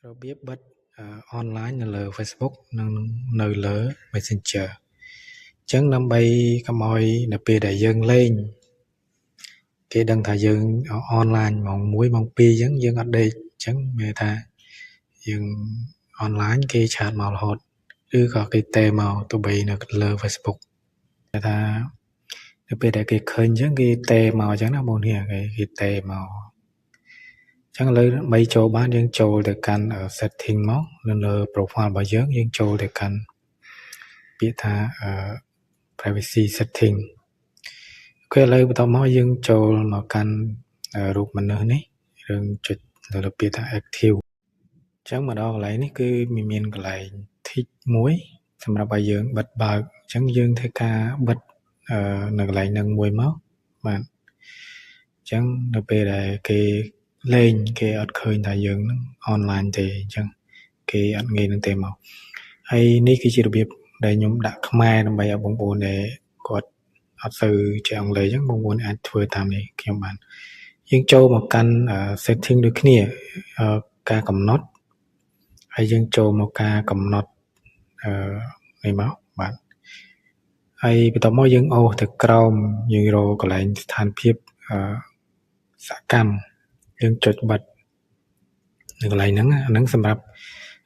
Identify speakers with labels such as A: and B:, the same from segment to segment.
A: របៀបបិទអនឡាញនៅលើ Facebook និងនៅលើ Messenger អញ្ចឹងដើម្បីកុំឲ្យនៅពេលដែលយើងលេងគេដឹងថាយើងអនឡាញម៉ោង1ម៉ោង2អញ្ចឹងយើងអត់ដេកអញ្ចឹងមានថាយើងអនឡាញគេឆាតមករហូតឬក៏គេតេមកទោះបីនៅលើ Facebook គេថានៅពេលដែលគេឃើញអញ្ចឹងគេតេមកអញ្ចឹងណាបងនេះគេតេមកអញ្ចឹងឥឡូវដើម្បីចូលបានយើងចូលទៅកាន់ setting មកនៅលើ profile របស់យើងយើងចូលទៅកាន់ពាក្យថា privacy setting។ OK ឥឡូវបន្តមកយើងចូលមកកាន់រូបមនុស្សនេះយើងចុចលើពាក្យថា active។ អញ្ចឹងមកដល់កន្លែងនេះគឺមានកន្លែង tick មួយសម្រាប់ឲ្យយើងបិទបើកអញ្ចឹងយើងធ្វើការបិទនៅកន្លែងហ្នឹងមួយមកបាទអញ្ចឹងនៅពេលដែលគេលេងគេអត់ឃើញថាយើងនឹងអនឡាញទេអញ្ចឹងគេអត់ងាយនឹងទេមកហើយនេះគឺជារបៀបដែលខ្ញុំដាក់ខ្មែរដើម្បីឲ្យបងប្អូនដែលគាត់អត់សូវចេះអង់គ្លេសអញ្ចឹងបងប្អូនអាចធ្វើតាមនេះខ្ញុំបានយើងចូលមកកាន់ setting ដូចគ្នាការកំណត់ហើយយើងចូលមកការកំណត់អឺនេះមកបាទហើយបន្ទាប់មកយើងអូសទៅក្រោមយើងរកកន្លែងស្ថានភាពអឺសកម្មយើងចុចបិទនៅកន្លែងហ្នឹងអាហ្នឹងសម្រាប់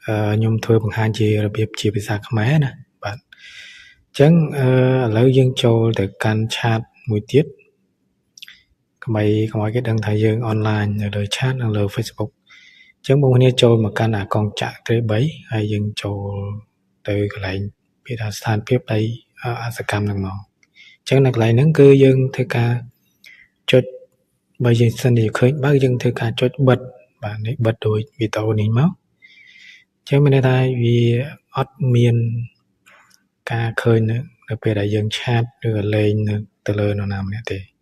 A: ខ្ញុំធ្វើបង្ហាញជារបៀបជាភាសាខ្មែរណាបាទអញ្ចឹងអឺឥឡូវយើងចូលទៅកាន់ឆាតមួយទៀតកុំឲ្យកុំឲ្យគេដឹងថាយើងអនឡាញនៅលើឆាតនិងលើ Facebook អញ្ចឹងបងប្អូនចូលមកកាន់អាកងចាក់ត្រី3ហើយយើងចូលទៅកន្លែងពាក្យថាស្ថានភាពដីអសកម្មហ្នឹងមកអញ្ចឹងនៅកន្លែងហ្នឹងគឺយើងធ្វើការចុចបើយើងសិនជាឃើញបើយើងធ្វើការចុចបិទបាទនេះបិទដោយវីដេអូនេះមកអញ្ចឹងមានន័យថាវាអត់មានការឃើញនៅពេលដែលយើងឆាតឬក៏លេងនៅទៅលើនរណាម្នាក់ទេ។